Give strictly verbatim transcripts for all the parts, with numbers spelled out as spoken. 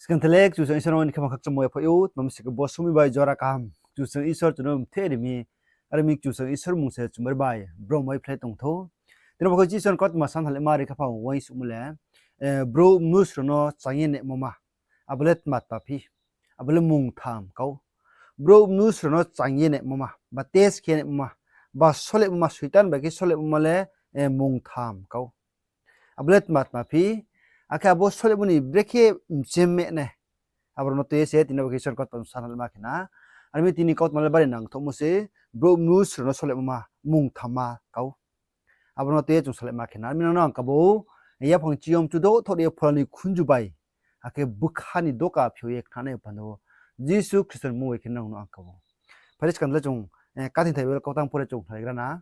Skang thelek Kchusoyang Isor ni khaphang khakchangmo ya phaih ou, tma mi se khe bo somoing bai jora kaham Kchusoyang Isor chung no mthe ri mi, are mi Kchusoyang Isor mmung se chumari bai brom bai phlai tong thou. Tini bo khe Isor ni kautma sanhalaima ri khaphang uaingsouhmo le, brouh mnusu rao no chang ye naimo ma, abo le tma tma phi, abo le mungtham kau. Brouh mnusu rao no chang ye naimo ma, ba test khe naimo ma, ba solemo ma, Soitan bai khe solemo ma le, mungtham kau. Abo le tma tma phi, akhe abo solemo ni brekhe mchem me nai. Abo rao no tui ye se tini bo khe Isor ni kautma sanhalaima khe na. Are mi tini kautma le bari nangthouhmo se, brouh mnusu rao no solemo ma, mungtham ma kau. Abo no tui ye chung salaima khe na. Are mi nang no ang kabo, yaphang chiyom chudo thor ye phola ni khunju bai, akhe bkha ni doka phiouh ye khnanai panda wo, Jisu Khristo ni mmung bai khe nang no ang kabo. Phai di skang le chung, kathing thai Bible kautang pore chung khnalaigra na.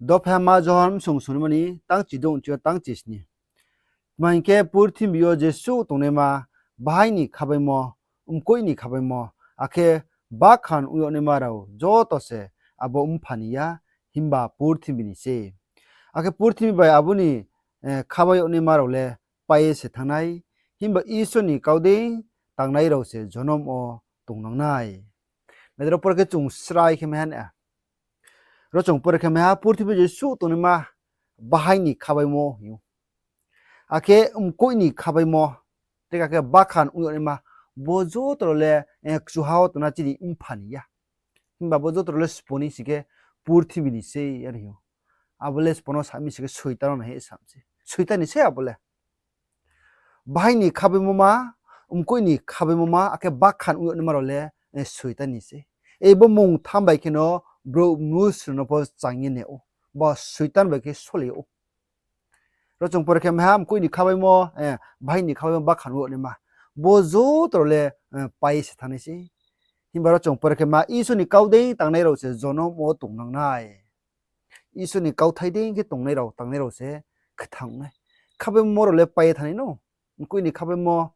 Dopha ma Johon bsung sungnima ni tang chidouh chi yo tang chisni. Tma hing khe, purthimbi yo jesuh tongnaima, bahai ni khabaimo, mkoih ni khabaimo, akhe bakhan ong yagnaima rao joto se abo Mpha ni ya, himba purthimbi ni se. Akhe purthimbi bai abo ni khabai yagnaima rao le pai ye se thanng nai, himba Isor ni kau dei tangnai rao se jonom wo tongnang nai. Nai di, ro pore khe chung srai khe mai ha na. Ro chung pore khe mai ha, purthimbi yo jesuh tongnaima bahai ni khabaimo hing ou. Akhe mkoih ni khabaimo, tei akhe bakhan ong yagnaima, bo joto rao le, kchuha wo tongna chini Mpha ni ya. Himba bo joto rao le sbo ni sing khe purthimbi ni sei, are hing ou. Abo le sbo no sa mi sing khe Soitan no nai he sa mi se. Soitan ni sei abo le. Bahai ni khabaimo ma, mkoih ni khabaimo ma, akhe bakhan ong yagnaima rao le, Soitan ni sei. Ei bo mungtham bai kheno brouh mnusu rao no pho chang ye nai ou, ba Soitan bai khe sole ou. Ro chung pore khe mai ha, mkoih ni khabaimo, bahai ni khabaimo, bakhan ong yagnaima, bo joto rao le pai ye se thanngnai sei. Himba ro chung pore khe ma, Isor ni kau dei tangnai rao se jonom wo tongnang nai. Isor ni kauthai dei khe tongnai rao, tangnai rao se kthang nai. Khabaimo rao le pai ye thanngnai no. Mkoih ni khabaimo,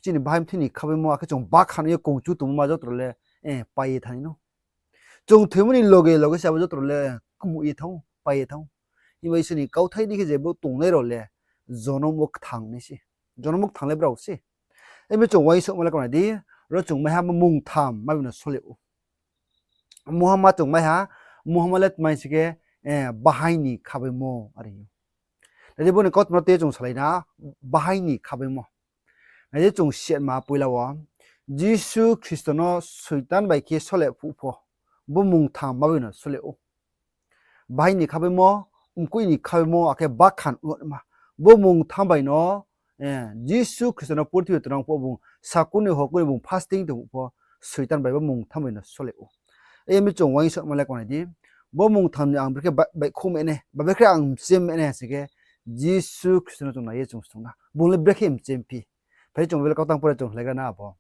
chini bahai mthi ni khabaimo, akhe chung bakhan ye kongchu tongmo ma joto rao le pai ye thanngnai no. Chung thoimo ni loge loge se abo joto rao le kmuh ye thanng, pai ye thanng. Himba Isor ni kauthai dei khe je bo tongnai rao le jonom wo kthang nai se. Jonom wo kthang le brao se. Emi chung uaingsouhma le kma nai di, ro chung mai ha, mungtham ma bai no sole ou. Mungha ma chung mai ha, mungha ma le tma hing sing khe, bahai ni khabaimo, are hing ou. Nai di, bo ni kautma no tei chung salai na, bahai ni khabaimo. Nai di, chung siatma poila wo, Jisu Khristo no Soitan bai khe sole phuh pho, bo mungtham ma bai no sole ou. Bahai ni khabaimo, mkoih ni khabaimo, akhe bakhan ong yagnaima, bo mungtham bai no, Jisu Khristo no purthimbi yo tongnang phuh wo bung sakuni hokuni bung fasting tong phuh pho, Soitan bai bo mungtham bai no sole ou. Emi chung uaingsouhma le kma nai di, bo mungtham ni ang brekhe baihkhouh me nai, ba brekhe ang mchem me nai sing khe, Jisu Khristo no chung nai ye chung sung na. Bung le brekhe mchem phi. Phai di chung Bible kautang pore chung hlaigra na abo.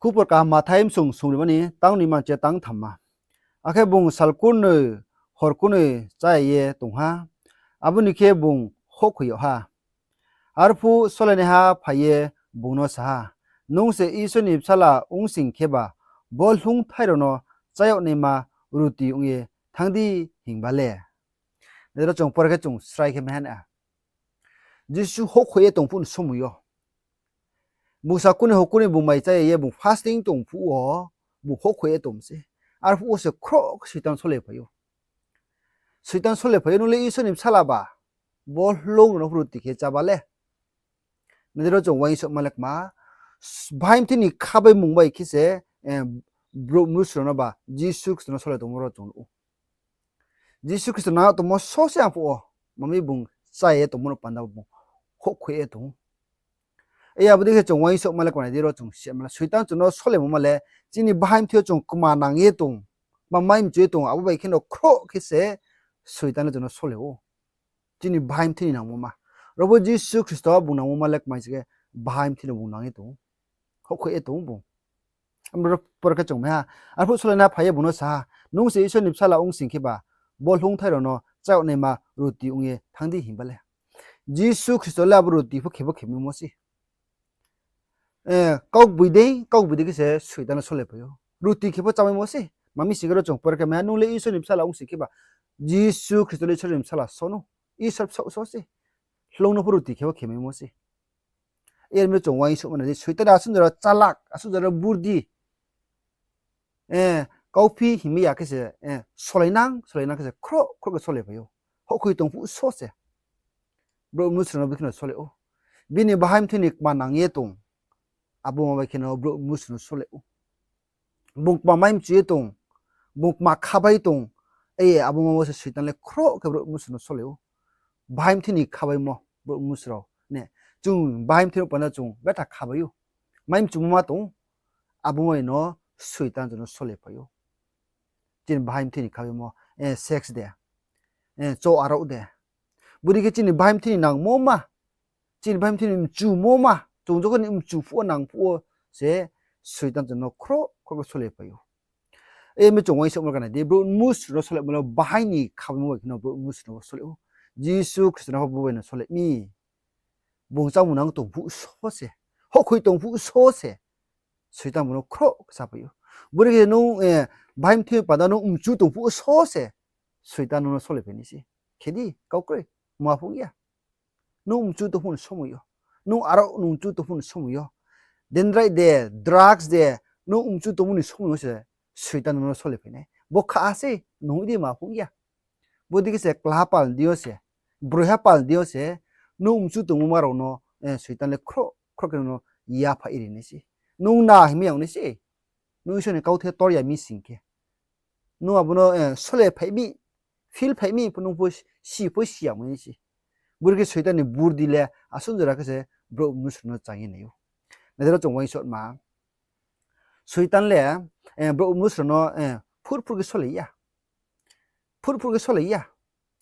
Khupor kaham Mathai bsung sungnima ni tang nima chi yo tang thamma. Akhe bung sal kurnoi, hor kurnoi cháya ye tong ha. Abo ni khe bung houhkhoi yag ha. Arphuh solennaiha phai ye bung no sa ha, Nung se Isor ni Bsala ong sing kheba, bo hloungthai rao no chá yag naima ruti ong ye thanng di hingba le. Nai di, ro chung pore khe chung srai khe mai ha na. Jisu houhkhoi ye tong phuh ni somoi yo, bung sakuni hokuni bung mai cháya ye bung fasting tong phuh wo, bung houhkhoi ye tong se. Arphuh wo se khroh khe Soitan sole phai ou. Soitan sole phai ou, Nung le Isor ni Bsala ba, bo hloung rao no ruti khe chá ba le. Nai di, ro chung uaingsouhma le kma, bahai mthi ni khabaimung bai khe se, brouh mnusu rao no ba Jisu Khristo no sole tongmo ro chung nuh ou. Jisu Khristo nang yag tongmo so se arphuh wo, tma mi bung cháya ye tongmo no panda wo bung houhkhoi ye tong ou. Abo dei khe chung uaingsouhma le kma nai di, ro chung siatma le, Soitan chung no solemo ma le, chini bahai mthi yo chung kma nang ye tong, ba mai mchu ye tong, abo bai kheno khroh khe se Soitan le chung no sole ou. Chini bahai mthi ni nangmo ma. Ro bo Jisu Khristo bung nangmo ma le kma hing sing khe, bahai mthi no bung nang ye tong ou. Houhkhoi ye tong ou bung. Abo ro pore khe chung mai ha. Arphuh solennaiha phai ye bung no sa ha, Nung se Isor ni Bsala ong sing kheba, bo hloungthai rao no chá yag naima ruti ong ye thanng di hingba le. Jisu Khristo le abo ruti pho khe pho khe maimo se. Kaugboideing, kaugboideing khe se Soitan no sole phai ou. Ruti khe pho chámaimo se. Tma mi sing khe ro chung pore khe mai ha, Nung le Isor ni Bsala ong sing kheba, Jisu Khristo le Isor ni Bsala so no, Isor bsaoh so se. Hloung no pho ruti khe pho khe maimo se. Yar mi chung uaingsouhma nai di, Soitan ni asuh jora chalak, asuh jora burdi, kauphi hingmai ya khe se, solainang, solainang khe se khroh khroh khe solai phai ou. Houhkhoi tong phuh so se brouh mnusu rao no bikhe no solai ou. Bini bahai mthoi ni kma nang ye tong, abo ma bai khe no brouh mnusu no solai ou. Bung kma mai mchu ye tong, bung kma khabai tong, abo ma wo se Soitan le khroh khe brouh mnusu no solai ou. Bahai mthoi ni khabaimo brouh mnusu rao ne, chung bahai mthoi rao panda chung betha khabai ou. Mai mchumo ma tong, abo ma bai no Soitan chung no solai phai ou. Chini bahai mthoi ni khabaimo, sex de, cho arao de, bodei khe chini bahai mthoi ni nangmo ma, chini bahai mthoi ni mchumo ma, chung jokhon ni mchu phuh wo nang phuh wo se Soitan chung no khroh khroh khe solai phai ou. Yar mi chung uaingsouhma nai di, brouh mnusu rao no solaimo le bahai ni khabaimo bai khe no brouh mnusu rao no solai ou. Jisu Khristo no pho bo bai no solai mi. Bung chámung nang tong phuh so se, houhkhoi tong phuh so se Soitan bung no khroh khe sa phai ou. Bodei khe nung bahai mthoi panda nung mchu tong phuh so se Soitan nung no solai phai nai se. Khe di, kau kroi, ma phung ya. Nung mchu tong phuh ni somoi yo, nung arao nung mchu tong phuh ni somoi yo, dendrite de, drugs de, nung mchu tongmo ni somoi yo se Soitan nung no solai phai nai. Bo kha se, nung di ma phung ya. Bodei khe se klaha pal ni deing yo se, broiha pal ni deing yo se, nung mchu tongmo ma rao no Soitan le khroh khroh khe nung no yaphaih ri nai se. Nung na hingmai ya ong nai se. Nung Isor ni kauthai tor ya mi sing khe, nung abo no solai phai mi, feel phai mi pho nung pho si pho si ya ong nai se. Bodei khe Soitan ni burdi le asuh jora khe se brouh mnusu rao no chang ye nai ou. Nai di ro chung uaingsouhma, Soitan le brouh mnusu rao no phurphur khe solai ya. Phurphur khe solai ya.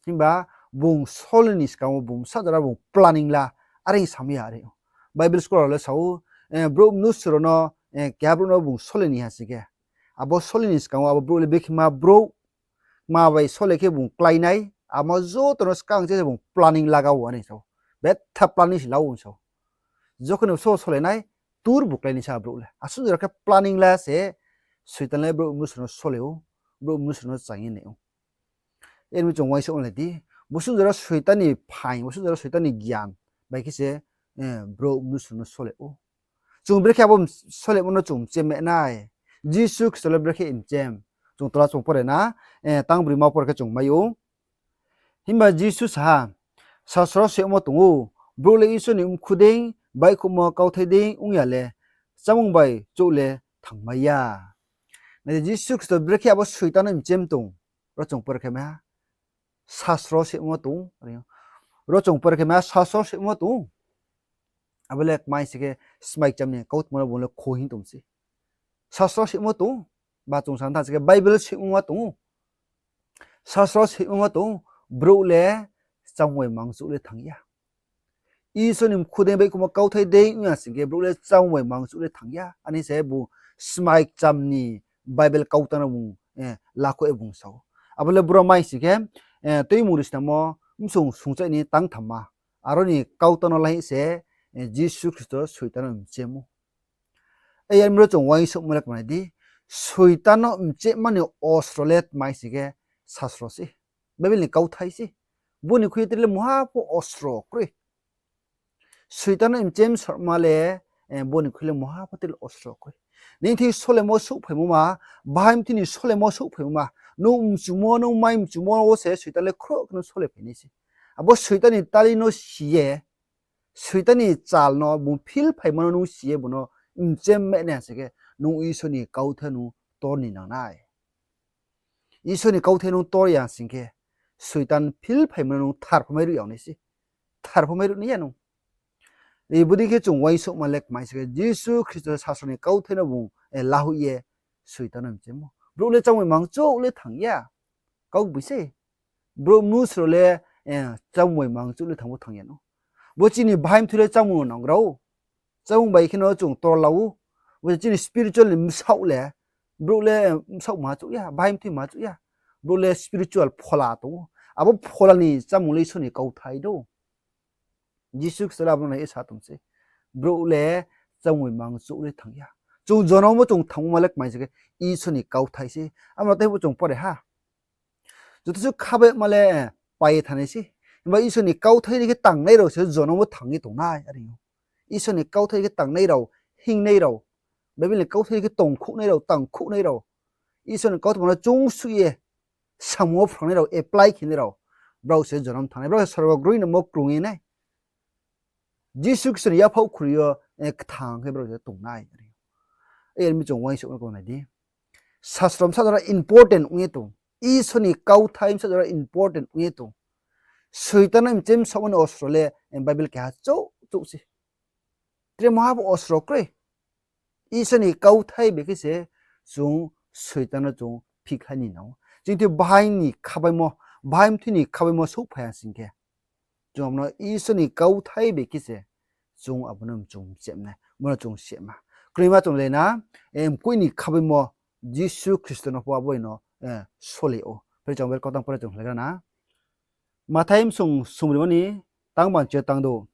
Himba bung solai ni skang wo bung bsa jora bung planning la, are samai ya are ou. Bible scholar rao le sa ou, brouh mnusu rao no, keha brouh no bung solai ni ha sing khe, abo solai ni skang wo abo brouh le bekhima brouh, kma bai solai khe bung klái nai, amo joto no skang se bung planning laga wo are sa ou. Betha planning se la ou sa ou. Jokhon ni so solai nai, tur bu klái nai sa brouh le. Asuh jora khe planning la se Soitan le brouh mnusu rao no solai ou, brouh mnusu rao no chang ye nai ou. Yar mi chung uaingsouhma nai di, bosuh jora Soitan ni phaing, bosuh jora Soitan ni gian bai khe se brouh mnusu rao no solai ou. Chung brekhe abo solaimo no chung mchem nai. Jisu Khristo le brekhe mchem. Chung tola chung pore na, tang broi ma pore khe chung mai ou. Himba Jisu sa ha, Sasro soimo tong ou, brouh le Isor ni mkhu dei, baihkhouhmo kauthai dei ong ya le, chámung bai chouh le thangmai ya. Nai di, Jisu Khristo brekhe abo Soitan no mchem tong, ro chung pore khe mai ha, Sasro soimo tong, ro chung pore khe mai ha, Sasro soimo tong. Abo le kmai se khe, smai kcham ni kautma no bung le kho hing tong se. Sasro soimo tong, ba chung sa tha se khe Bible soimo ma tong ou. Sasro soimo ma tong ou, brouh le chámung bai mangchouh le thang ya. Isor ni mkhu dei baihkhouhmo kauthai dei ong ya sing khe brouh le chámung bai mangchouh le thang ya. Ani se bung smai kcham ni Bible kautang no bung lakhouh ye bung sa ou. Abo le bro mai sing khe, Tuimung ri snamo bsung sungchai ni tang thamma. Aro ni kautang no lai se, Jisu Khristo Soitan no mchem ou. Yar mi ro chung uaingsouhma le kmanai di, Soitan no mchemma ni ostro le tmai sing khe Sasro se, Bible ni kauthai se. Bo ni khui ye tre le mungha pho ostro kroi. Soitan no mchem sorma le, bo ni khui le mungha pho tre le ostro kroi. Nini thing solaimo souhphaimo ma, bahai mthoi ni solaimo souhphaimo ma, nung mchumo, nung mai mchumo wo se Soitan le khroh khe no solai phai nai se. Abo Soitan ni tali no si ye, Soitan ni chal no bung phil phaimo no nung si ye bung no mchem mai nai ha sing khe, nung Isor ni kauthai nung tor ni nang nai. Isor ni kauthai nung tor ya sing khe, Soitan phil phaimo no nung tharpho mai ruh ya nai se. Tharpho mai ruh nai ya nung. Bodei khe chung uaingsouhma le kmai se khe, Jisu Khristo Sasro ni kauthai no bung lahoih ye Soitan no mchem ou. Brouh le chámung bai mangchouh le thang ya. Kau boi se. Brouh mnusu rao le chámung bai mangchouh le thang pho thang ya no. Bo chini bahai mthoi le chámung no nang rao. Chámung bai khe no chung tor la ou. Bo chini spiritual ni bsaoh le, brouh le bsaoh ma chouh ya, bahai mthoi ma chouh ya. Brouh le spiritual phola tong ou. Abo phola ni chámung le Isor ni kauthai do. Jisu Khristo le abo no nai ye sa tong se. Brouh le chámung bai mangchouh le thang ya. Chung jonom wo chung thangmo ma le kmai se khe Isor ni kauthai se. Abo no tei pho chung pore ha. Joto suh khabaima le pai ye thanng nai se. Himba Isor ni kauthai ni khe tangnai rao se jonom wo thang ye tongnai are ou. Isor ni kauthai khe tangnai rao, hingnai rao, Bible ni kauthai khe tongkhouhnai rao, tangkhouhnai rao, Isor ni kautma no chungsuh ye samung wo phrungnai rao, apply khenai rao, brao se jonom thanngnai, brao se sorgo groinamo krung ye nai. Jisu Khristo ni yaphaoh khuri yo, eh, kthang khe brao se tongnai. Are mi chung uaingsouhma no nai di. Sastro bsa jora important ong ye tong. Isor ni kauthai bsa jora important ong ye tong. Soitan no mchem saohmo ni ostro le, eh, Bible keha chouh chouh se. Tre maha bo ostro kroi. Isor ni kauthai bai khe se chung Soitan no chung phikhlai ni nang ou. Chini thing bahaing ni khabaimo, bahaing mthoi ni khabaimo souhphai ya sing khe, chung abo no Isor ni kauthai bai khe se chung abo no chung mchem nai, bo no chung sehma. Kroima chung le na, eh, mkoih ni khabaimo Jisu Khristo no pho abo no, eh, sole ou. Phre chung ber kautang pore chung hlegra na. Mathai bsung sungbrima ni tang bang chi yo tang dou.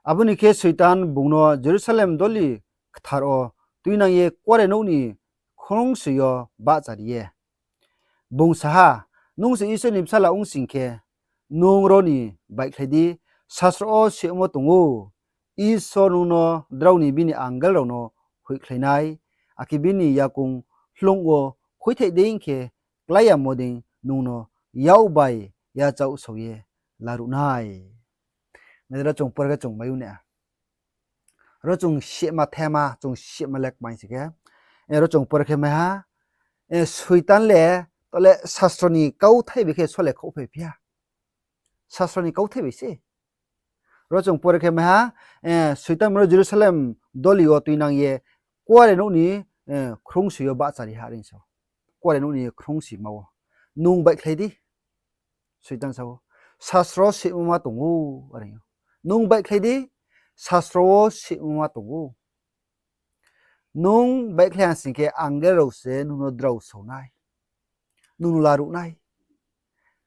Abo ni khe Soitan bung no Jerusalem doli kthar wo tuinang ye kuarenouh ni khrungsoi yo bahchari ye bung sa ha, Nung se Isor ni bsala ong sing khe, nung ro ni baihkhlai di, sastro wo soimo tong ou, Isor nung no drao ni bini angel rao no hoihkhlai nai, akhe bini yakoung hloung wo khuithaih dei khe klái yamo dei nung no yak bai yachaoh sao ye laruh nai. Nai di, ro chung pore khe chung mai ou na. Ro chung sehma thema, chung sehma le kmai sing khe, eh, ro chung pore khe mai ha, eh, Soitan le, tole sastro ni kauthai bai khe sole khouhphai phi ha. Sastro ni kauthai bai se. Ro chung pore khe mai ha, eh, Soitan bung no Jerusalem doli wo tuinang ye kuarenouh ni, eh, khrungsoi yo bahchari ha, are sa ou. Kuarenouh ni khrungsoi ma wo. Nung baihkhlai di. Soitan sa ou, sastro wo soimo ma tong ou, are ou. Nung baihkhlai di, sastro wo soimo ma tong ou. Nung baihkhlai ha sing khe angel rao se nung no drao sao nai, nung no laruh nai.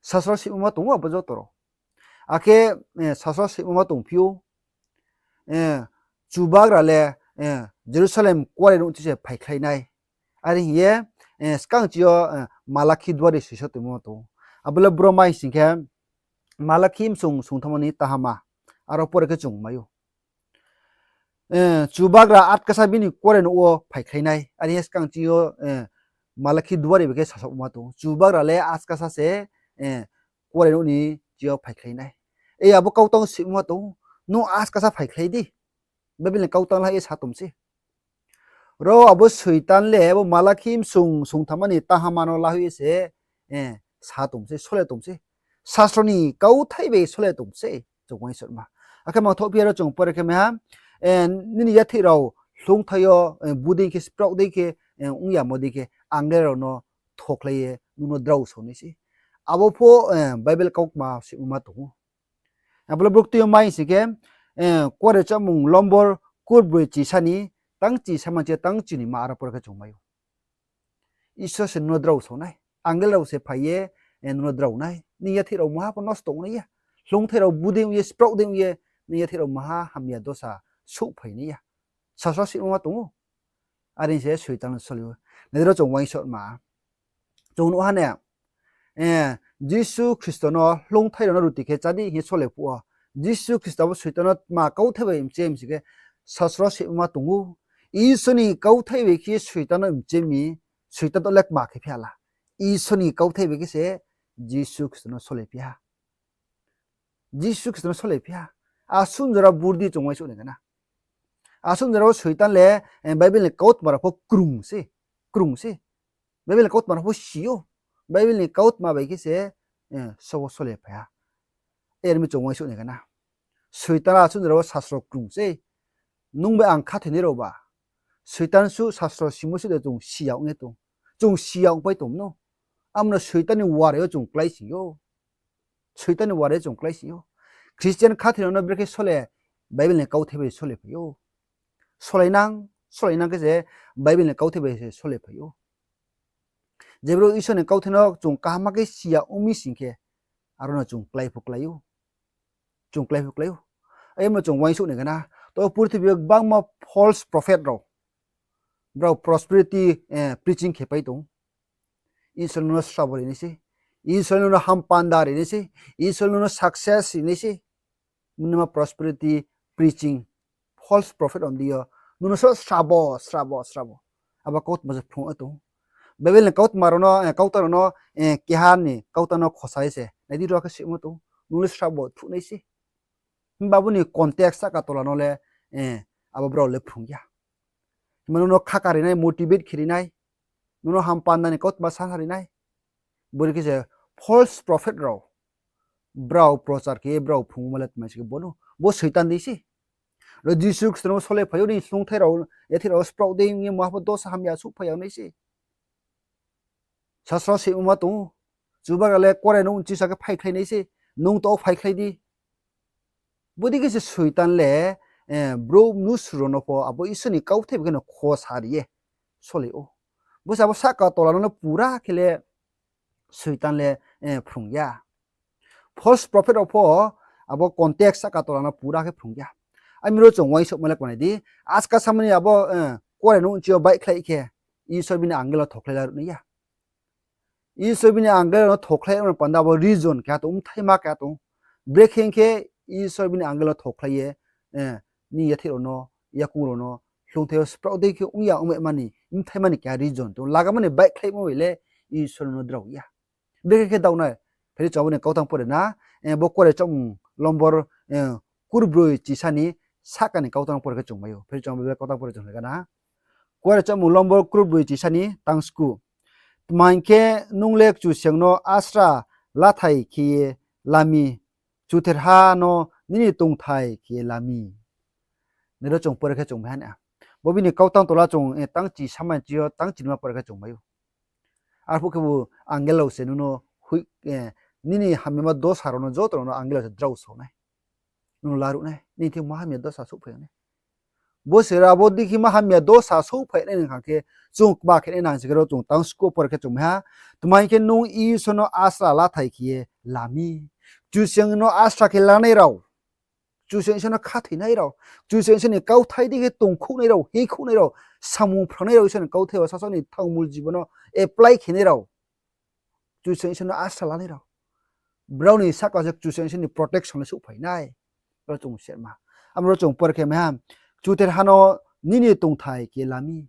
Sastro wo soimo ma tong ou abo joto rao. Akhe, eh, sastro wo soimo ma tongphi ou, eh, Chubagra le, eh, Jerusalem kuarenouh chi se phaikhlai nai. Are hing ye, eh, skang chi yo, eh, Malakhi duari soisa tongmo tong ou. Abo le bro mai sing khe, Malakhi bsung sungthamma ni tahama, aro pore khe chung mai ou. Eh, Chubagra atkasa bini kuarenouh wo phaikhlai nai. Are hing ye skang chi yo, eh, Malakhi duari bai khe sasaohma tong ou. Chubagra le atkasa se, eh, kuarenouh ni chi yo phaikhlai nai. E abo kautang soimo ma tong ou, nung atkasa phaikhlai di. Bible ni kautang la ye sa tong se. Ro abo Soitan le abo Malakhi bsung sungthamma ni tahama no lahoih ye se, eh, sa tong se, sole tong se. Sastro ni kauthai bai sole tong se, chung uaingsouhma. Akhe mangthohphi ya ro chung pore khe mai ha, eh, nini yathih rao hloungthai yo, eh, bu dei khe, spraoh dei khe, eh, ong yamo dei khe, angel rao no thokhlai ye nung no drao sao nai se. Abo pho, eh, Bible kautma soimo ma tong ou. Abo le brouh tui yo mai sing khe, eh, Kuarenouh Chámung lombor kurbroi chisa ni tang chisa man chi tang chini ma aro pore khe chung mai ou. Isor se nung no drao sao nai. Angel rao se phai ye, eh, nung no drao nai. Nini yathih rao maha pho nosto ong nai ya. Hloungthai rao bu dei ong ye, spraoh dei ong ye, nini yathih rao maha hamya dosa souhphai nai ya. Sastro soimo ma tong ou. Are se Soitan no sole ou. Nai di ro chung uaingsouhma. Chung nuh ha ne, eh, Jisu Khristo no hloungthai rao no ruti khe chá di hing ye sole phuh wo, Jisu Khristo bo Soitan no tma kauthai bai mchem sing khe, sastro soimo ma tong ou. Isor ni kauthai bai khe Soitan no mchem mi, Soitan to le kma khe phi ha la. Isor ni kauthai bai khe se Jisu Khristo no sole phi ha. Jisu Khristo no sole phi ha. Asuh jora burdi chung uaingsouh nai khe na. Asuh jora wo Soitan le, eh, Bible ni kautma rao pho krung se, krung se. Bible ni kautma rao pho si ou. Bible ni kautma bai khe se, eh, so wo sole phai ha. Are mi chung uaingsouh nai khe na. Soitan asuh jora wo sastro krung se. Nung bai ang khathoinai rao ba, Soitan suh sastro simo suh de chung si ya ong ye tong. Chung si ya ongpai tong no. Amo no Soitan ni warai yo chung klái sing ou. Soitan ni warai yo chung klái sing ou. Christian khathoi rao no brekhe sole, Bible ni kauthai bai sole phai ou. Solai nang, solai nang khe se Bible ni kauthai bai se sole phai ou. Je brouh Isor ni kauthai no chung kaham khe si ya ong mi sing khe, aro no chung klái pho klái ou. Chung klái pho klái ou. Are mi chung uaingsouh nai khe na. To purthimbi yo gbangma false prophet rao, brao prosperity, eh, preaching khe pai tong. Isor nung no srabo ri nai se. Isor nung no hampanda ri nai se. Isor nung no success ri nai se. Mnima prosperity preaching, false false prophet rao ni deing yo, nung no sra-, srabo, srabo, srabo. Abo kautma se phrung ye tong ou. Bible ni kautma rao no, eh, kautang rao no, eh, keha ni kautang no khosa ye se. Nai di, ro khe simo tong ou. Nung le srabo thuh nai se. Himba abo ni context sahka tola no le, eh, abo brao le phrung ya. Himba nung no khaka ri nai, motivate khe ri nai. Nung no hampanda ni kautma sa ri nai. Bo ni khe se false prophet rao. Brao prochar khe, brao phrungmo le tma se khe bo no. Bo Soitan dei se. Ro Jisu Khristo no sole phai ou ni hloungthai rao, yathai rao spraoh dei ong ye muha pho dosa hamya souhphai ya nai se. Sasro se ongma tong ou. Chubagra le kuarenouh ni chisa khe phaikhlai nai se, nung to phaikhlai di. Bodei khe se Soitan le, eh, brouh mnusu rao no pho abo Isor ni kauthai bai khe no khosa ri ye sole ou. Bo se abo sahka tola no pura khe le Soitan le, eh, phrung ya. False prophet rao pho abo context sahka tola no pura khe phrung ya. Ami ro chung uaingsouhma le kmanai di. Aska samani abo, eh, kuarenouh ni chi yo baihkhlai khe, Isor bini angel no thokhlai la ruh nai ya. Isor bini angel no thokhlai rao no panda abo reason keha tong, mthaima keha tong. Brekhe khe Isor bini angel no thokhlai ye, eh, ni yathai rao no, yakoung rao no, hloungthai yo spraoh dei khe ong ya ongmai mani, mthaimani keha reason tong. Lagamani baihkhlaimo bai le Isor no drao ya. Brekhe khe daoh nai, pheri chung abo ni kautang pore na, eh, bo kuare chomung lombor, eh, kurbroi chisa ni sahka ni kautang pore khe chung mai ou. Pheri chung abo kautang pore chung lai gana. Kuare chomung lombor kurbroi chisa ni tangsku. Tma hing khe nung le Kchusoyang no asra lathai khe ye la mi, Kchutherha no nini tongthai khe ye la mi. Nai ro chung pore khe chung mai ha na. Bo bini kautang tola chung, eh, tang chi samani chi yo tang chinima pore khe chung mai ou. Arphuh khebu angel rao se nung no, eh, nini hamyama dosa rao no joto rao no angel rao se drao sao nai. Nung laruh nai, nini thing ma hamya dosa souhphai nai. Bo se ra abo dei khe ma hamya dosa souhphai nai ni kha khe, chung kma khe nai nang se khe ro chung tangsku pore khe chung mai ha. Tma hing khe nung Isor no asra lathai khe ye la mi. Kchusoyang no asra khe lanai rao, Kchusoyang Isor no khathoinai rao, Kchusoyang Isor ni kauthai dei khe tongkhouhnai rao, heikhouhnai rao, samung phrangnai rao, Isor ni kauthai wo sasaoh ni thangmul jibon no apply khenai rao, Kchusoyang Isor no asra lanai rao, brao ni sahka se Kchusoyang Isor ni protection le souhphai nai. Ro chung sema. Abo ro chung pore khe mai ha. Kchutherha no nini tongthai khe la mi.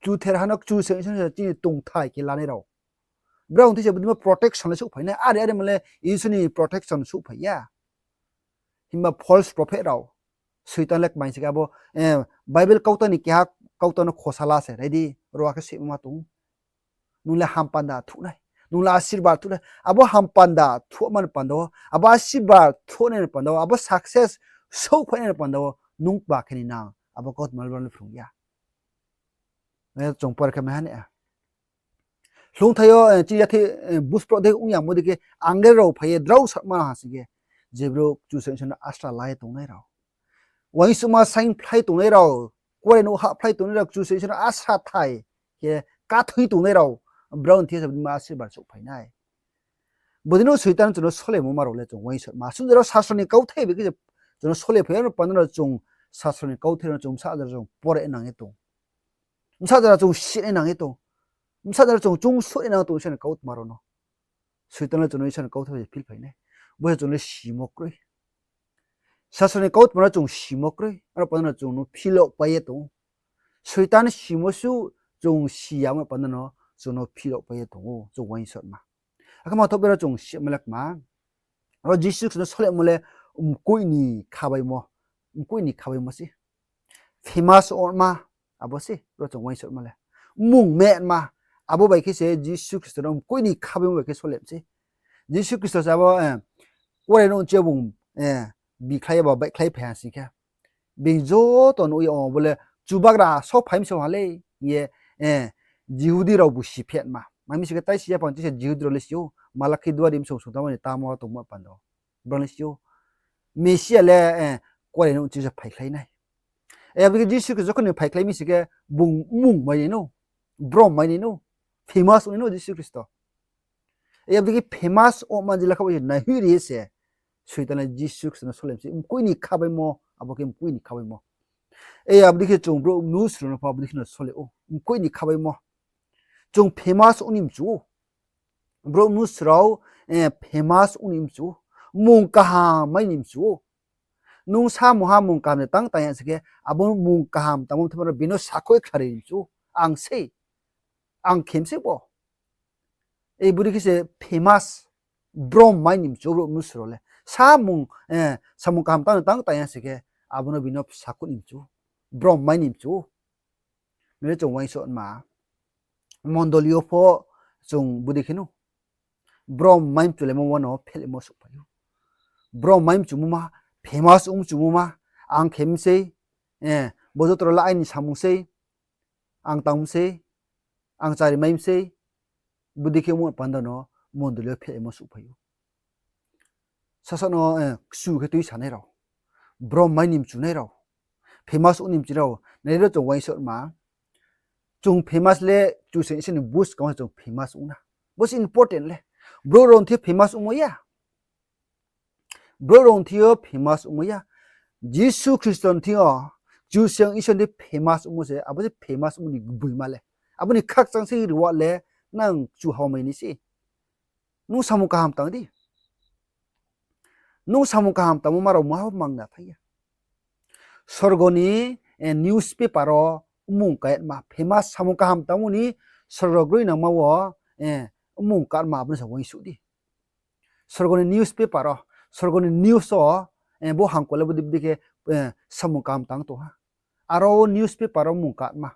Kchutherha no Kchusoyang Isor se chini tongthai khe lanai rao, brao thing se bodei ma protection le souhphai nai. Are are ma le Isor ni protection souhphai ya. Himba false prophet rao, Soitan le kmai se khe abo, eh, Bible kautang ni keha kautang no khosa la se, ready, ro khe sima tong ou. Nung le hampanda thuh nai, nung le asirbad thuh nai. Abo hampanda thuh mani panda wo, abo asirbad thuh nai ni panda wo, abo success souhphai nai ni panda wo, nung kma khe ni nang, abo kautma le brao le phrung ya. Chung pore khe mai ha na. Hloungthai yo, eh, chini yathai, eh, busproh dei ong ya mo dei khe angel rao phai ye drao sama ha sing khe, je brouh Kchusoyang Isor no asra la ye tongnai rao, uaingsouhma saing phlai tongnai rao, kuarenouh hahphlai tongnai rao, Kchusoyang Isor no asra thai khe kathoi tongnai rao, brao ni thing se bodei ma asirbad souhphai nai. Bodei no Soitan chung no solemo ma rao le chung uaingsouhma. Asuh jora sasro ni kauthai bai khe chung no solephai ya, aro panda no chung sasro ni kauthai no chung bsa jora chung pore nang ye tong. Bsa jora chung sinai nang ye tong. Bsa jora chung choungsouh nai nang tong Isor ni kautma rao no. Soitan le chung no Isor ni kauthai bai philphai nai. Bo se chung le simo kroi. Sasro ni kautma no chung simo kroi. Aro panda no chung no philok pai ye tong ou. Soitan simo suh chung si ya mo panda no chung no philok pai ye tong ou, chung uaingsouhma. Akhe ma thoh bero chung sima le kma. Ro Jisu Khristo no solemo le mkoih ni khabaimo. Mkoih ni khabaimo se. Famous ongma, abo se, ro chung uaingsouhma le. Mmung metma, abo bai khe se Jisu Khristo no mkoih ni khabaimo bai khe solem se. Jisu Khristo se abo, eh, kuarenouh ni chi yo bung, eh, bikhlai ya ba baihkhlai phai ha sing khe, being joto nuh ye, o, bo le Chubagra so phai mi se ha le, hing ye, eh, Jihudi rao bu si phetma. Ma mi sing khe tai si ya pang chi se Jihudi rao le si ou, Malakhi duari bsong sungtamo ni tamo tongmo panda wo. Brao le si ou. Mesia le, eh, kuarenouh ni chi se phaikhlai nai. Eh, abo dei khe Jisu Khristo jokhon ni phaikhlai mi sing khe bung mmung mai nai no, brom mai nai no, famous ong nai no Jisu Khristo. Eh, abo dei khe famous ongma jila kha bai se naihoih ri ye se, Soitan le Jisu Khristo no solem se, mkoih ni khabaimo, abo khe mkoih ni khabaimo. Eh, abo dei khe chung brouh mnusu rao no pho abo dei khe no sole ou, mkoih ni khabaimo. Chung famous ong ni mchu ou. Brouh mnusu rao, eh, famous ong ni mchu ou. Mmung kaham mai ni mchu ou. Nung samung ha mung kaham de tang tang ya se khe, abo mung kaham tangmo thema rao bino sakhouh ye khlari mchu. Ang sei, ang khem sei bo. E budi khe se famous, brom mai ni mchu brouh mnusu rao le. Samung, samung kaham tang tang tang ya se khe, abo no bino sakhouh ni mchu, brom mai ni mchu. Nai di chung uaingsouhma, mondoli yo pho chung budi khe no brom mai mchulaimo wo no phehlaimo souhphai ou. Brom mai mchumo ma, famous ong mchumo ma, ang khem sei, bo joto rao le aini samung sei, ang tang sei, ang chari mai sei, budi khe ongmo panda no mondoli yo phehlaimo souhphai ou. Sasaoh no kchu khe tuisanai rao, brom mai ni mchunai rao, famous ong ni mchu rao, nai di chung uaingsouhma, chung famous le Kchusoyang Isor ni buskang wo se chung famous ong na. Bo se important le. Brouh rao ni thing yo famous ongmo ya. Brouh rao ni thing yo famous ongmo ya. Jisu Khristo ni thing yo, Kchusoyang Isor ni thing yo famous ongmo se, abo se famous ongmo ni gboima le. Abo ni khakchang se rwa le, nang kchu hamai ni se. Nung samung kaham tang di. Nung samung kaham tangmo ma rao muha pho mangna thai ya. Sorgo ni newspaper wo mmung kaima, famous samung kaham tangmo ni sorgo groinangma wo mmung kaima, abo no se uaingsouh di. Sorgo ni newspaper wo, sorgo ni news wo, bo hangko le budi budi khe samung kaham tang tong ha. Aro newspaper wo mmung kaima,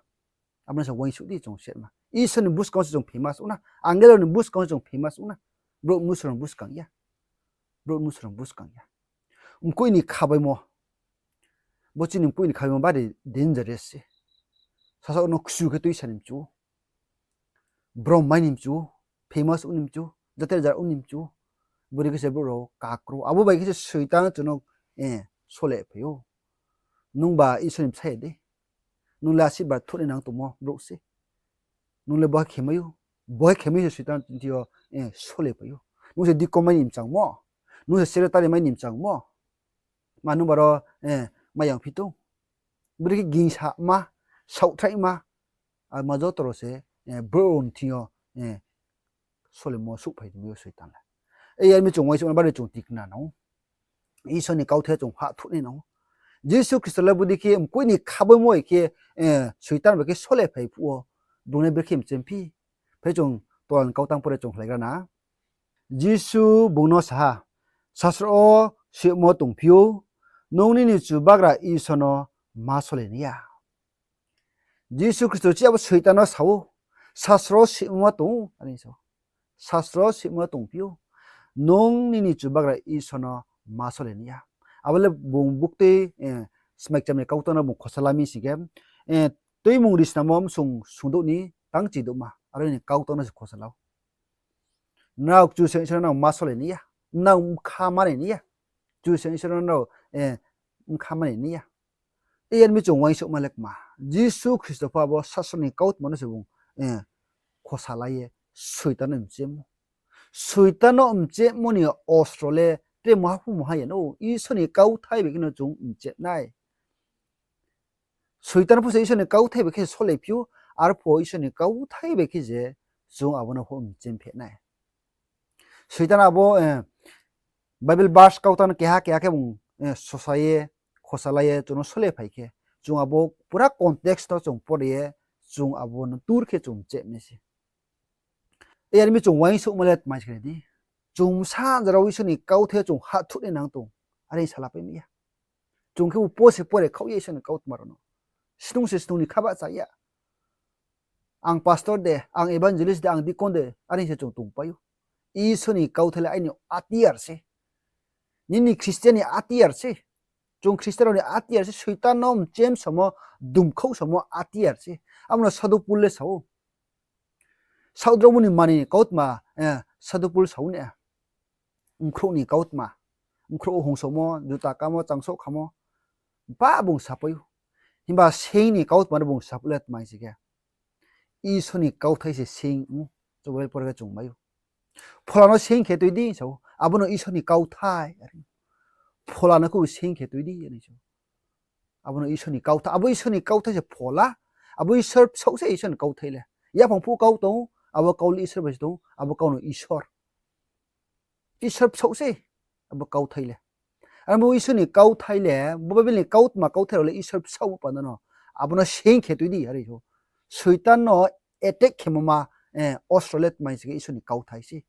abo no se uaingsouh di chung sehma. Isor ni buskang wo se chung famous ong na, angel rao ni buskang wo se chung famous ong na. Brouh mnusu rao buskang ya. Brouh mnusu rao buskang ya. Mkoih ni khabaimo. Bo chini mkoih ni khabaimo bari dangerous se. Sasaoh no kchu khe tuisa ni mchu, brom mai ni mchu, famous ong ni mchu, jater jar ong ni mchu. Budi khe se brouh rao kakro. Abo bai khe se Soitan chung no sole phai ou. Nungba Isor ni bsa ya de. Nung le asirbad thuhnai nang tongmo brouh se. Nung le boha khemai ou. Boha khemai se Soitan thing yo sole phai ou. Nung se deacon mai ni mchangmo. Nung se secretary mai ni mchangmo. Ma nungba ro mai yang phi tong. Budi khe gingsama, saohthraihma, ama joto rao se brouh rao ni thing yo solemo souhphai tongmo Soitan le. Yar mi chung uaingsouhma bari chung tikna nang ou. Isor ni kauthai chung hah thuhnai nang ou. Jisu Khristo le budi khe mkoih ni khabaimo bai khe Soitan bai khe sole phai phuh wo, bung le brekhe mchemphi. Phai chung tolan kau tang pore chung khlaigra na. Jisu bung no sa ha, Sasro wo soimo tongphi ou, nung nini Chubagra Isor no ma sole nai ya. Jisu Khristo chi abo Soitan no sa ou, Sasro wo soimo ma tong ou, are sa ou. Sasro wo soimo tongphi ou, nung nini Chubagra Isor no ma sole nai ya. Abo le bung buktui, smai kcham ni kautang no bung khosa la mi sing khe, Tuimung Risnamo bsung sungdouh ni tang chidouhma, aro ni kautang no se khosa la ou. Nrao Kchusoyang Isor no nrao ma sole nai ya, nrao bkha manai nai ya. Kchusoyang Isor no nrao bkha manai nai ya. Yar mi chung uaingsouhma le kma, Jisu Khristo pho abo Sasro ni kautma no se bung khosa la ye Soitan no mchemmo. Soitan no mchemmo ni ostro le tre muha pho muha ya no, Isor ni kauthai bai khe no chung mchem nai. Soitan pho se Isor ni kauthai bai khe sole phi ou, arphuh Isor ni kauthai bai khe se chung abo no pho mchem phi nai. Soitan abo Bible verse kautang no keha keha khe bung sosa ye, khosa la ye chung no sole phai khe, chung abo pura context no chung pore ye, chung abo no tur khe chung mchem nai se. Yar mi chung uaingsouhma le tma se khe di, chung bsa jora wo Isor ni kauthai chung hah thuhnai nang tong, are salapai mi ya. Chung khe bo po se pore khaoh ye Isor ni kautma rao no, snung se snung ni kha bahcha ya. Ang pastor de, ang evangelist de, ang deacon de, are se chung tongpai ou. Isor ni kauthai le aini atiyar se. Nini Christian ni atiyar se. Chung Christian rao ni atiyar se, Soitan no mchem samo, dumkhouh samo atiyar se. Abo no Sadhu Pol le sa ou. Saohdraomo ni manoi ni kautma, Sadhu Pol sa ou na. Bkhrouh ni kautma. Bkhrouh hongsomo, juta kamo, changsouh khamo, ba bung sapai ou. Himba seing ni kautma no bung sapai le tma se khe, Isor ni kauthai se seing ou. Chung Bible pore khe chung mai ou. Phola no seing khe tui di sa ou, abo no Isor ni kauthai. Phola no khe seing khe tui di, are sa ou. Abo no Isor ni kauthai, abo Isor ni kauthai se phola. Abo Isor bsaoh se Isor ni kauthai le. Yaphang phuh kau tong ou, abo kau le Isor bai se tong ou, abo kau no Isor. Isor bsaoh se abo kauthai le. Abo Isor ni kauthai le, bo Bible ni kautma kauthai rao le Isor bsaoh panda no, abo no sing khe tui di, are ou. Soitan no attack khemo ma, eh, ostro le tma hing se khe Isor ni kauthai se.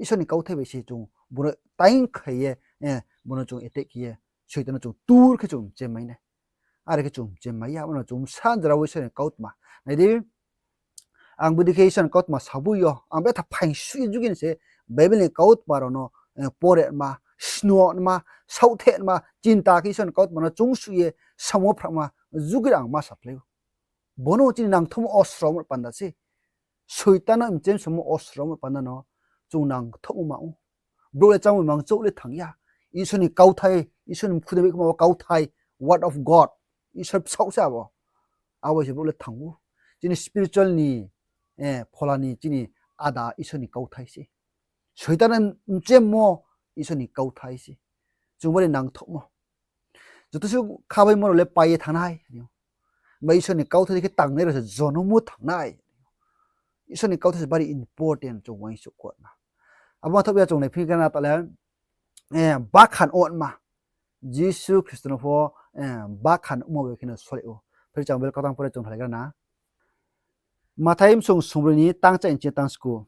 Isor ni kauthai bai se chung, bo no taing khai ye, eh, bo no chung attack khe ye, Soitan no chung tur khe chung mchemmai nai. Are khe chung mchemmai ya, abo no chung bsa jora wo Isor ni kautma. Nai di, ang bodei khe Isor ni kautma saboi yo, ang betha phaing suh ye jugi ni se Bible ni kautma rao no, eh, pore ma, snuh ma, saohthe ma, chinta khe Isor ni kautma no chung suh ye samo phra ma, jugi ang ma saphlai ou. Bo no chini nangthouhmo ostro mo panda se. Soitan no mchem samo ostro mo panda no chung nangthouhmo ma ou. Brouh le chámung mang chouh le thanng ya. Isor ni kauthai, Isor ni mkhu de bai khoma wo kauthai, word of God. Isor bsaoh se abo. Abo se brouh le thanng ou. Chini spiritual ni, eh, phola ni chini ada Isor ni kauthai se. Soitan no mchemmo Isor ni kauthai se. Chung bari nangthouhmo. Joto suh khabaimo rao le pai ye thanng nai. Ba Isor ni kauthai khe tangnai rao se jonom wo thanng nai. Isor ni kauthai se bari important chung uaingsouh kho na. Abo ma thaoh ya chung naiphi khe na ta le, eh, bakhan ongma. Jisu Khristo no pho, eh, bakhan ongma bai khe no sori ou. Phir chang bel kautang pore chung thalai gra na. Mathai bsung sungbroi ni tang cha nchi tang sku.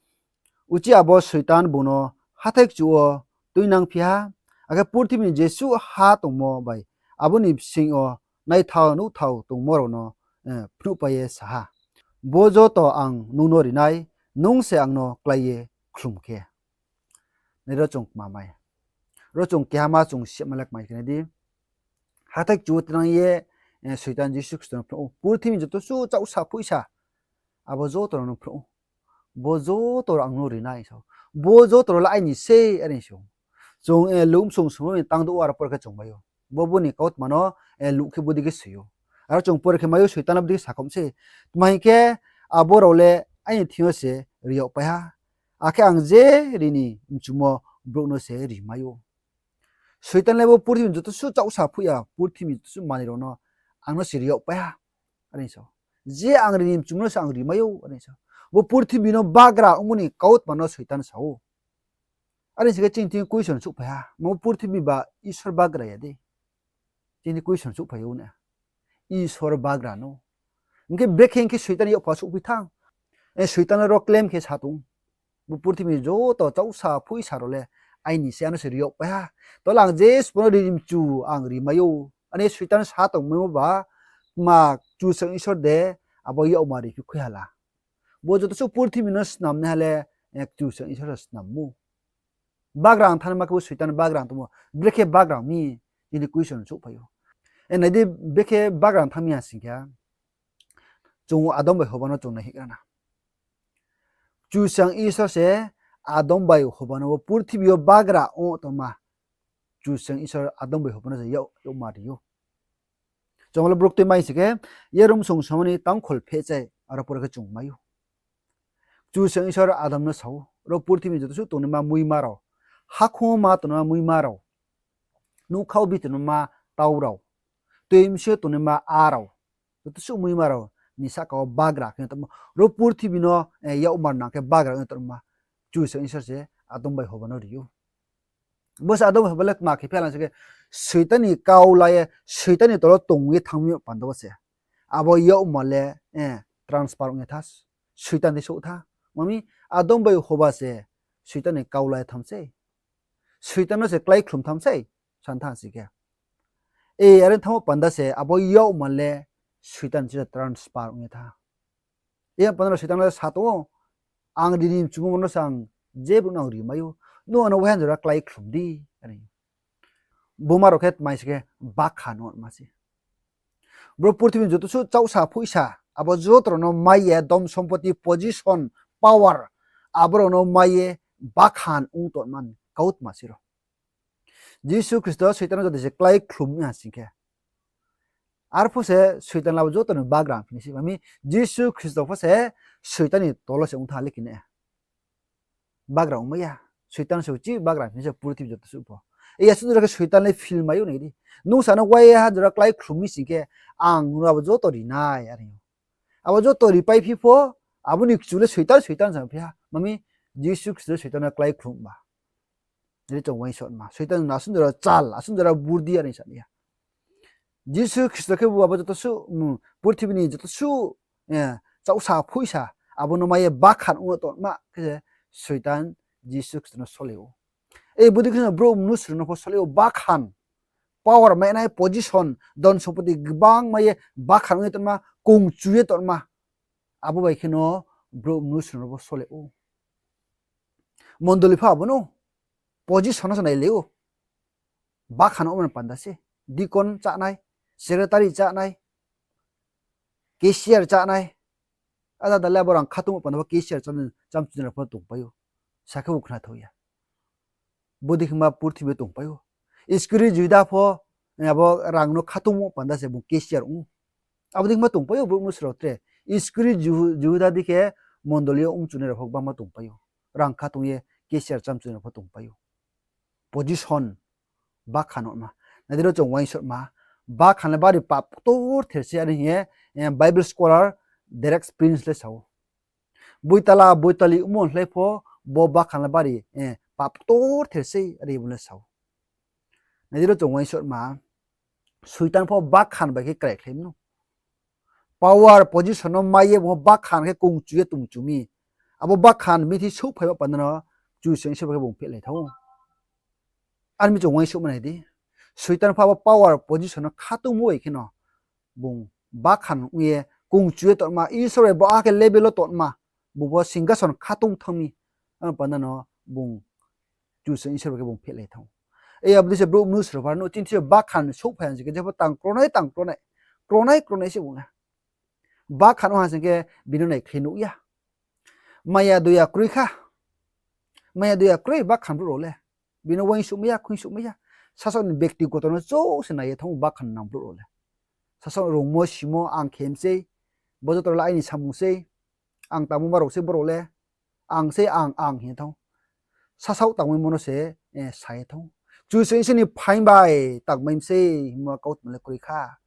Uchih abo Soitan bung no hathái kchu wo tuinangphi ha, akhe purthimbi ni jesuh ha tongmo bai abo ni bsing yo naithao nuhthao tongmo rao no, eh, phnuhpai ye sa ha, Bo joto ang nung no ri nai, nung se ang no klái ye khlum khe. Nai ro chung kma mai. Ro chung keha ma chung sima le kmai khe nai di. Hathái kchu wo tuinang ye, eh, Soitan Jisu Khristo no phnuh ou. Purthimbi joto suh chaohsa phuihsa. Abo joto rao no phnuh ou. Bo joto rao ang no ri nai sa ou. Bo joto rao le aini sei, are sa ou. Chung, eh, Luk bsung sungbroi ni tang douh wo aro pore khe chung mai ou. Bo boni kautma no, eh, Luk khe bodei khe soi ou. Aro chung pore khe mai ou Soitan no bodei khe sakhom se. Tma hing khe abo rao le aini thing yo se ri yag pai ha. Akhe ang je ri ni mchumo brouh no se ri mai ou. Soitan le bo purthimbi joto suh chaohsa phuih ya, purthimbi joto suh manoi rao no ang no se ri yag pai ha, are sa ou. Je ang ri ni mchumo no se ang ri mai ou, are sa ou. Bo purthimbi no bagra ongmo ni kautma no Soitan sa ou. Are sa khe chini thing question souhphai ha, mo purthimbi ba Isor bagra ya de? Chini question souhphai ou na. Isor bagra no. Hing khe brekhe hing khe Soitan yagpha souhphi thanng. Eh, Soitan ro claim khe sa tong. Bo purthimbi joto chaohsa phuihsa rao le aini se, ano se ri yag pai ha. Tole ang je sbo no ri ni mchu ang ri mai ou. Ani Soitan sa tongmaimo ba, tma Kchusoyang Isor de abo yagma riphi khui ha la? Bo joto suh purthimbi no snamnaiha le, eh, Kchusoyang Isor se snam ou. Bagra ang thanngma khe bo Soitan bagra ang tongmo. Brekhe bagra ang mi, chini question souhphai ou. Eh, nai di, brekhe bagra ang thanng mi ha sing khe, chung Adam bai Hoba no chung nai hing ra na. Kchusoyang Isor se Adam bai Hoba no bo purthimbi yo bagra ong tongma. Kchusoyang Isor Adam bai Hoba no se yak, yakma ri ou. Chung le brouh tui mai sing khe, ye Rom sung somani tang kholpheh chai, aro pore khe chung mai ou. Kchusoyang Isor Adam no sa ou, ro purthimbi joto suh tongnaima muima rao, hakhoung ma tongnaima muima rao, nougkha wo bi tongnaima tau rao, tui bsing yo tongnaima a rao, joto suh muima rao ni sahka wo bagra khe tongma. Ro purthimbi no, eh, yakmar nang khe bagra ong tongma. Kchusoyang Isor se Adam bai Hoba no ri ou. Bo se Adam bai Hoba le tma khe phi ha lang sing khe, Soitan ni kau la ye, Soitan ni tolo tong ye thanng mi panda wo se. Abo yakma le, eh, transfer ong ye tha, Soitan ni souh tha. Mami, Adam bai Hoba se Soitan ni kau la ye tham sei. Soitan no se kláikhlum tham sei, san tha sing khe. E, are thanngmo panda se abo yakma le Soitan se transfer ong ye tha. E panda no Soitan le sa tong ou, ang ri ni mchumo no se ang je brouh no ang ri mai ou, nung ano waiha jora kláikhlum di, are. Buma rao khe tma sing khe bakhan ongma se. Brouh purthimbi joto suh chaohsa phuihsa, abo joto rao no mai ye, dhon sompoti, position, power, abo rao no mai ye bakhan ong tongma ni kautma se ro. Jisu Khristo Soitan no jodi se kláikhlum mi ha sing khe, arphuh se Soitan le abo joto ni bagra ong phi nai se. Mami, Jisu Khristo pho se Soitan ni tolo se ong tha le khe na. Bagra ongmai ya. Soitan se uchih bagra ong phi nai se purthimbi joto suh pho. Iya suh jora khe Soitan le feel mai ou nai di. Nung sa no waiha jora kláikhlum mi sing khe, ang nung abo joto ri nai, are ou. Abo joto ripaiphi pho, abo ni kchu le Soitan, Soitan sa phi ha. Mami, Jisu Khristo Soitan no kláikhlum ba. Nai di chung uaingsouhma, Soitan no asuh jora chal, asuh jora burdi are sa nai ya. Jisu Khristo khebu abo joto suh, purthimbi ni joto suh, chaohsa phoihsa, abo no mai ye bakhan ong ye tongma khe se Soitan Jisu Khristo no sole ou. Bodei khe no brouh mnusu rao no pho sole ou, bakhan, power mainai, position, dhon sompoti gbang mai ye bakhan ong ye tongma, kongchu ye tongma, abo bai khe no brouh mnusu rao no pho sole ou. Mondoli pho abo no position no se nailai ou. Bakhan ongmo ni panda se, deacon chánai, secretary chánai, cashier chánai, ada da le abo rang khatungmo panda pho cashier chámchunai rao pho tongpai ou. Sa khe bo khnathao ya. Bodei khe ma purthimbi tongpai ou. Iskariot Juda pho, abo rang no khatungmo panda se bung cashier ong ou. Abo dei khe ma tongpai ou brouh mnusu rao tre. Iskariot Ju-, Juda dei khe mondoli yo ongchunai rao pho gbangma tongpai ou. Rang khatung ye cashier chámchunai rao pho tongpai ou. Position, bakhan ongma. Nai di ro chung uaingsouhma, bakhan le bari pap ktorther se are hing ye Bible scholar Derek Prince le sa ou. Boitala boitali ongmo hlai pho bo bakhan le bari pap ktorther sei are bung le sa ou. Nai di ro chung uaingsouhma, Soitan pho bakhan bai khe kraikhlai mi no. Power position no mai ye bung pho bakhan khe kongchu ye tongchu mi. Abo bakhan mithi souhphaimo panda no Kchusoyang Isor bai khe bung phehlai thanng ou. Are mi chung uaingsouhma nai di. Soitan pho abo power position no khatungmo bai khe no bung bakhan ong ye kongchu ye tongma, Isor bai bo akhe level wo tongma, bung pho singkason khatung thanng mi. Abo panda no bung Kchusoyang Isor bai khe bung phehlai thanng ou. Abo dei se brouh mnusu rao pho no chini thing yo bakhan souhphai ha sing khe jepho tang kronai, tang kronai, kronai kronai se bung le. Bakhan ong ha sing khe bini naikhlai nuh ya. Maya doya kroi kha. Maya doya kroi bakhan brouh rao le. Bini uaingsouhmai ya, khuingsouhmai ya. Sasaoh ni bektigoto no chouh se nai ye thanng ou bakhan nang brouh rao le. Sasaoh rungmo simo ang khe mi sei, bo joto rao le aini samung sei, ang tangmo ma rao sei brao le, ang sei ang, ang hing ye thanng ou. Sasaoh tangmaimo no se sa ye thanng ou. Kchusoyang Isor ni phaing bai tangmai mi sei hingmo kautma le kroi kha.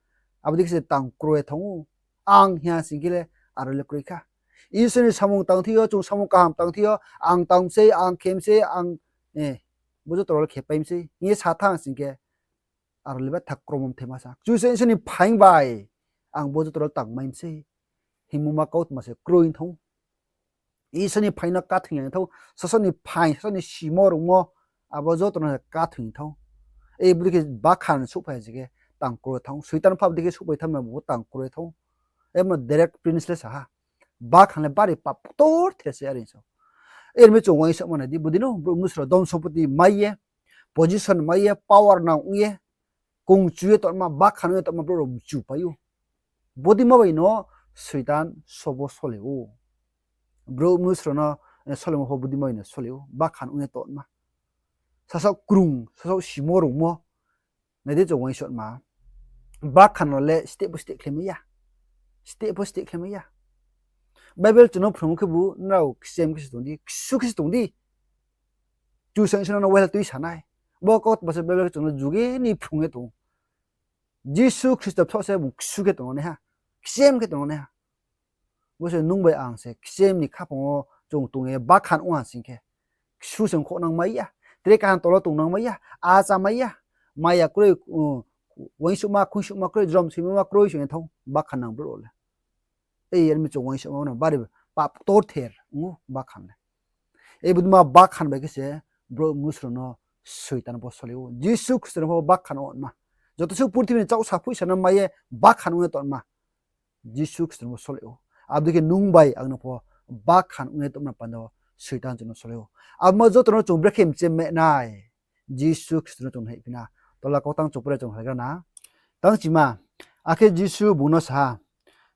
Abo dei khe se tang kroi ye thanng ou. Ang hing ha sing khe le aro le kroi kha. Isor ni samung tang thing yo, chung samung kaham tang thing yo, ang tang mi sei, ang khe mi sei, ang, bo joto rao le khepai mi sei hing ye sa thanng sing khe, aro le betha kromo mthaima sa. Kchusoyang Isor ni phaing bai ang bo joto rao tangmai mi sei hingmo ma kautma se kroi thanng ou. Isor ni phaing no khathoing ya thanng ou. Sasaoh ni phaing, sasaoh ni simo rungmo, abo joto no khathoing thanng ou. Bodei khe bakhan souhphai ha sing khe tang kroi thanng ou. Soitan pho abo dei khe souhphai thanng mi, bo tang kroi thanng ou. Abo no Derek Prince le sa ha, bakhan le bari pap ktorther se are sa ou. Are mi chung uaingsouhma nai di, bodei no brouh mnusu rao dhon sompoti mai ye, position mai ye, power nang ong ye, kongchu ye tongma, bakhan ong ye tongma brouh rao mchupai ou. Bodei ma bai no Soitan sobo sole ou. Brouh mnusu rao no solemo pho bodei ma bai no sole ou, bakhan ong ye tongma. Sasaoh krung, sasaoh simo rungmo. Nai di chung uaingsouhma, bakhan rao le steh pho steh khlaimai ya. Steh pho steh khlaimai ya. Bible chung no phrungmo khebu nrao kchem khe se tong di, ksu khe se tong di. Kchusoyang Isor no waiha tui sa nai. Bo kautma se Bible khe chung no juge ni phrung ye tong ou. Jisu Khristo bsaoh se bung ksu khe tong nai ha, kchem khe tong nai ha. Bo se nung bai ang se kchem ni khaphang wo chung tong ye bakhan ong ha sing khe, ksu se ongkhouh nang mai ya, tre kaham tolo tong nang mai ya, achá mai ya, maya kroi, uaingsouhma khuingsouhma kroi, jrom soimoma kroi se ong ye thanng ou bakhan nang brouh rao le. Are mi chung uaingsouhma no bari pap ktorther ong ou bakhan le. Bodei ma bakhan bai khe se brouh mnusu rao no Soitan pho sole ou. Jisu Khristo no pho bakhan ongma, joto suh purthimbi ni chaohsa phoihsa no mai ye bakhan ong ye tongma, Jisu Khristo no pho sole ou. Abo dei khe nung bai ang no pho bakhan ong ye tongma panda wo Soitan chung no sole ou. Abo ma joto no chung brekhe mchemai nai, Jisu Khristo no chung hihphi na. Tola kautang chung pore chung haigra na. Tang chima, akhe Jisu bung no sa ha,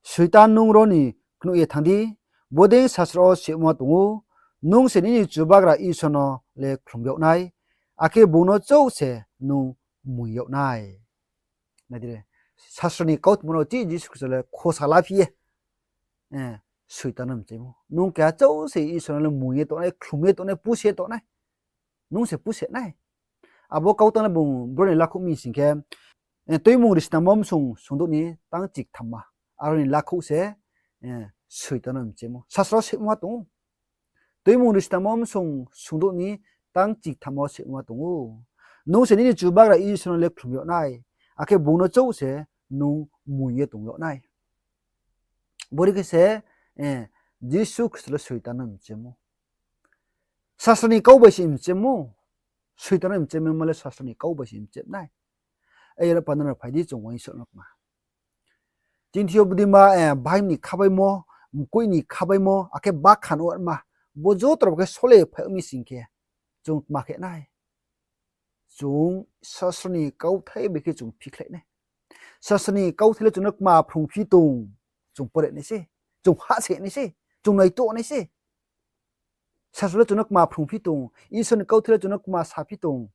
Soitan, nung ro ni knoih ye thanng di, bodei sasro wo soimo tong ou, nung se nini Chubagra Isor no le khlum yag nai, akhe bung no chouh se nung mung yag nai. Nai di, sasro ni kautma no chih Jisu Khristo le khosa laphi ye Soitan no mchaimo. Nung keha chouh se Isor no le mung ye tongnai, khlum ye tongnai, puse tongnai. Nung se puse nai. Abo kautang le bung bro ni lakhouh mi sing khe, Tuimung Risnamo bsung sungdouh ni tang chikthamma. Aro ni lakhouh se Soitan no mchaimo. Sasro soimo ma tong ou. Tuimung Risnamo bsung sungdouh ni tang chithama wo se ma tong ou. Nung se nini Chubagra Isor no le khlum yag nai, akhe bung no chouh se nung mung ye tong yag nai. Bodei khe se, eh, Jisu Khristo le Soitan no mchem ou. Sasro ni kau bai se mchem ou. Soitan no mchem ma le sasro ni kau bai se mchem nai. Aro panda no phai di, chung uaingsouh no kma. Chini thing yo bodei ma, eh, bahai ni khabaimo, mkoih ni khabaimo, akhe bakhan ongma, bo joto rao khe sole phai mi sing khe, chung tma khe nai? Chung sasro ni kauthai bai khe chung phikhlai nai. Sasro ni kauthai le chung no kma phrungphi tong, chung pore nai se, chung hahsoing nai se, chung naito nai se. Sasro le chung no kma phrungphi tong, Isor ni kauthai le chung no kma saphi tong,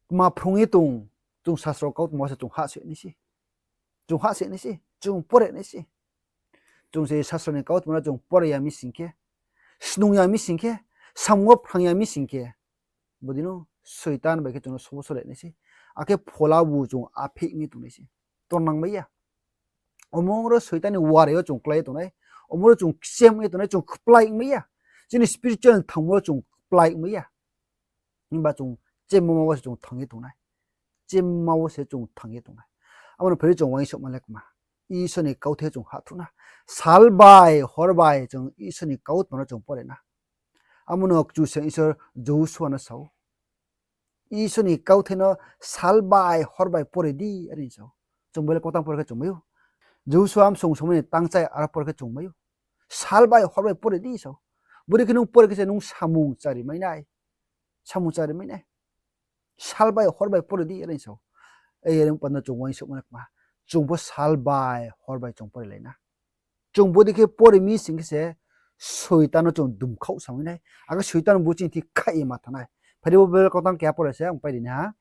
kma phrung ye tong, chung sasro kautma wo se chung hahsoing nai se, chung hahsoing nai se, chung pore nai se. Chung se sasro ni kautma no chung pore ya mi sing khe, snung ya mi sing khe, samung wo phrang ya mi sing khe, bodei no Soitan bai khe chung no sobo sole nai se, akhe phola bu chung apheih ong ye tong nai se, tongnang mai ya. Omo ro Soitan ni warai yo chung klái ye tong nai, omo ro chung kchem ong ye tong nai, chung kplái ong mai ya. Chini spiritual thangmo ro chung kplái ong mai ya. Himba chung chemma wo se chung thang ye tong nai. Chemma wo se chung thang ye tong nai. Abo no phai di, chung uaingsouhma le kma. Isor ni kauthai chung hahthu na. Sal bai hor bai chung Isor ni kautma no chung pore na. Abo no Kchusoyang Isor Josua no sa ou. Isor ni kauthai no sal bai hor bai pore di, are sa ou. Chung Bible kautang pore khe chung mai ou. Josua bsong songmo ni tangchai aro pore khe chung mai ou. Sal bai hor bai pore di sa ou. Bodei khe nung pore khe se nung samung chari mai nai. Samung chari mai nai. Sal bai hor bai pore di, are sa ou. Ei, are panda chung uaingsouhma le kma. Chung bo sal bai hor bai chung pore lai na. Chung bodei khe pore mi sing khe se Soitan no chung dumkhaoh samai nai. Akhe Soitan bo chini thing khaih ye ma thanng nai. Phai di, bo Bible kautang keha pore se ang pai ri nai ha.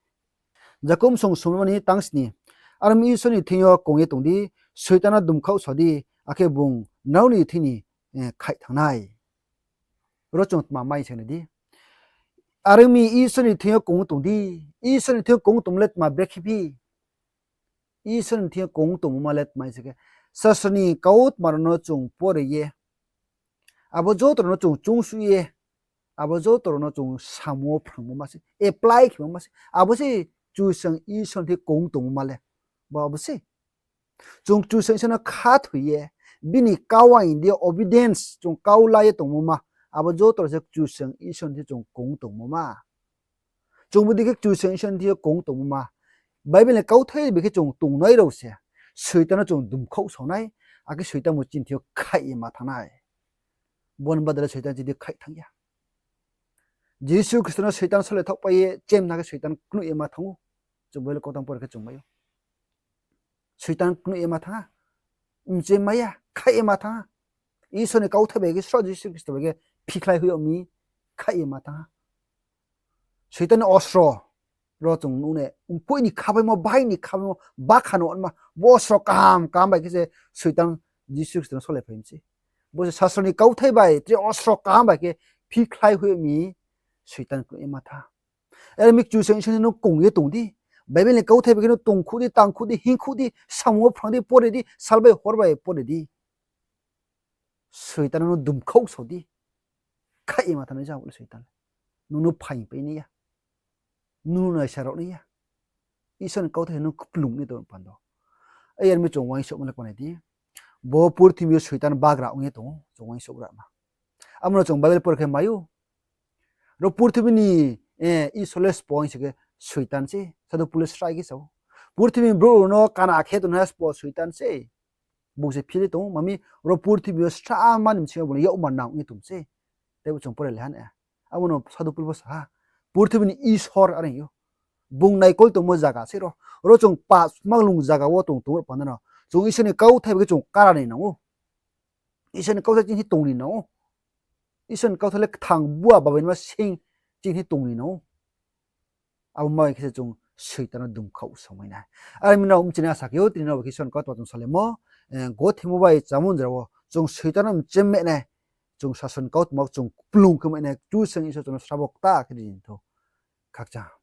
Jakob bsong songmo ni tangsni. Aro mi Isor ni thing yo kong ye tong di, Soitan no dumkhaoh sa di, akhe bung nrao ni thing ni, eh, khaih thanng nai. Ro chung tma mai se nai di. Aro mi Isor ni thing yo kong tong di, Isor ni thing yo kong tongmo le tma brekhe phi. Isor ni thing yo kong tongmo ma le tma se khe, sasro ni kautma rao no chung pore ye, abo joto rao no chung choungsuh ye, abo joto rao no chung samung wo phrangmo ma se, apply khemo ma se, abo se Kchusoyang Isor ni thing yo kong tongmo ma le. Bo abo se. Chung Kchusoyang Isor no khathoi ye, bini kau ain di obedience, chung kau la ye tongmo ma, abo joto rao se Kchusoyang Isor ni thing yo chung kong tongmo ma. Chung bodei khe Kchusoyang Isor ni thing yo kong tongmo ma, Bible ni kauthai bai khe chung tongnai rao se Soitan no chung dumkhaoh sao nai, akhe Soitan bo chini thing yo khaih ye ma thanng nai. Bo ni badal le Soitan chini thing yo khaih thanng ya. Jisu Khristo no Soitan sole thaohpai ye chemna khe Soitan knoih ye ma thanng ou. Chung Bible kautang pore khe chung mai ou. Soitan knoih ye ma thanng ha. Mchem mai ya, khaih ye ma thanng ha. Isor ni kauthai bai khe sroh Jisu Khristo bai khe phikhlai hoih yag mi, khaih ye ma thanng ha. Soitan ni osro ro chung nuh ne, mkoih ni khabaimo, bahai ni khabaimo, bakhan ongma, bo osro kaham kaham bai khe se Soitan Jisu Khristo no sole phai mi se. Bo se sasro ni kauthai bai tre osro kaham bai khe phikhlai hoih yag mi, Soitan knoih ye ma thanng ha. Aro mi Kchusoyang Isor no kong ye tong di. Bible ni kauthai bai khe no tongkhuh di, tangkhuh di, hingkhuh di, samung wo phrang di, pore di, sal bai hor bai pore di. Soitan no dumkhaoh sao di. Khaih ye ma thanng nai ja bo le Soitan. Nung no phaing pai nai ya. Nung no naisa rao nai ya. Isor ni kauthai nung kplung nai tong pando. Ei, aro mi chung uaingsouhma le kma nai di. Bo purthimbi yo Soitan bagra ong ye tong ou, chung uaingsouh gra ma. Abo no chung Bible pore khe mai ou. Ro purthimbi ni, eh, isor le sbo hing se khe Soitan se, Sadhu Pol le srai khe sa ou. Purthimbi ni brouh rao no kana khe tongnaiha sbo Soitan se. Bung se phil ye tong ou, ma mi ro purthimbi yo sra mani bsing yo bung le yakmar nang ong ye tong se. Teibo chung pore le ha na. Abo no Sadhu Pol bo sa ha. Purthimbi ni isor are hing ou. Bung naikol tongmo zaga se ro. Ro chung pap manglung zaga wo tong tong panda no, chung Isor ni kauthai bai khe chung kara ni nang ou. Isor ni kauthai chini thing tong ni nang ou. Isor ni kauthai le kthang bua babaima sing chini thing tong ni nang ou. Abo ma bai khe se chung Soitan no dumkhaoh samai nai. Are mi nrao mchina asa khe ou, tini nrao bai khe Isor ni kautma chung salaimo, eh, gothimo bai chámung jora wo chung Soitan no mchem mai nai, chung sasro ni kautma chung kplung khe mai nai, Kchusoyang Isor chung no srabo kta khe ri thou. Khakchang.